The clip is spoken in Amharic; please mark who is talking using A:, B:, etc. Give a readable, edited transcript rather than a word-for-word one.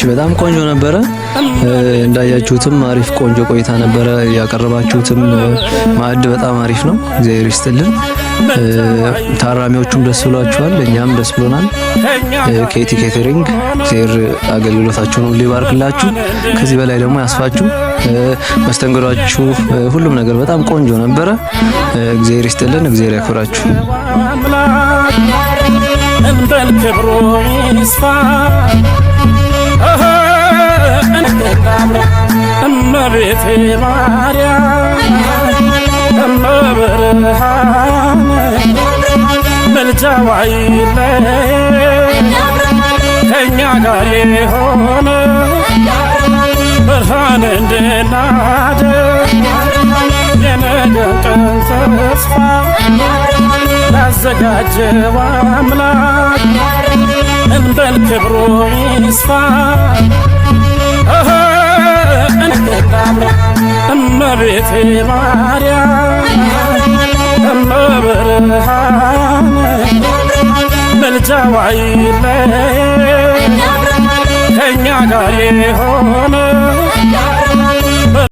A: በጣም ቆንጆ ነበረ። እንዳያችሁትም አሪፍ ቆንጆ ቆይታ ነበረ። ያቀረባችሁትም ማዕድ በጣም አሪፍ ነው። እግዚአብሔር ይስጥልን። ታራሚዎቹም ደስ ብሏቸዋል፣ እኛም ደስ ብሎናል። ኬቲ ኬተሪንግ እግዚአብሔር አገልግሎታችሁን ሁሉ ይባርክላችሁ፣ ከዚህ በላይ ደግሞ ያስፋችሁ። መስተንግዷችሁ፣ ሁሉም ነገር በጣም ቆንጆ ነበረ። እግዚአብሔር ይስጥልን፣ እግዚአብሔር ያክብራችሁ።
B: እንበል ክብሩ ይስፋ እመቤቴ ማርያም እመብርሃን ምልጃዋ አይለየን ከእኛ ጋር የሆነ ብርሃን እንድናደርግ የነገን ቀን ተስፋ ላዘጋጀው አምላክ እንበል ክብሩ ይስፋ። እመቤቴ ማርያም እመብርሃን ምልጃዋ አይለየን ከእኛ ጋር የሆነ።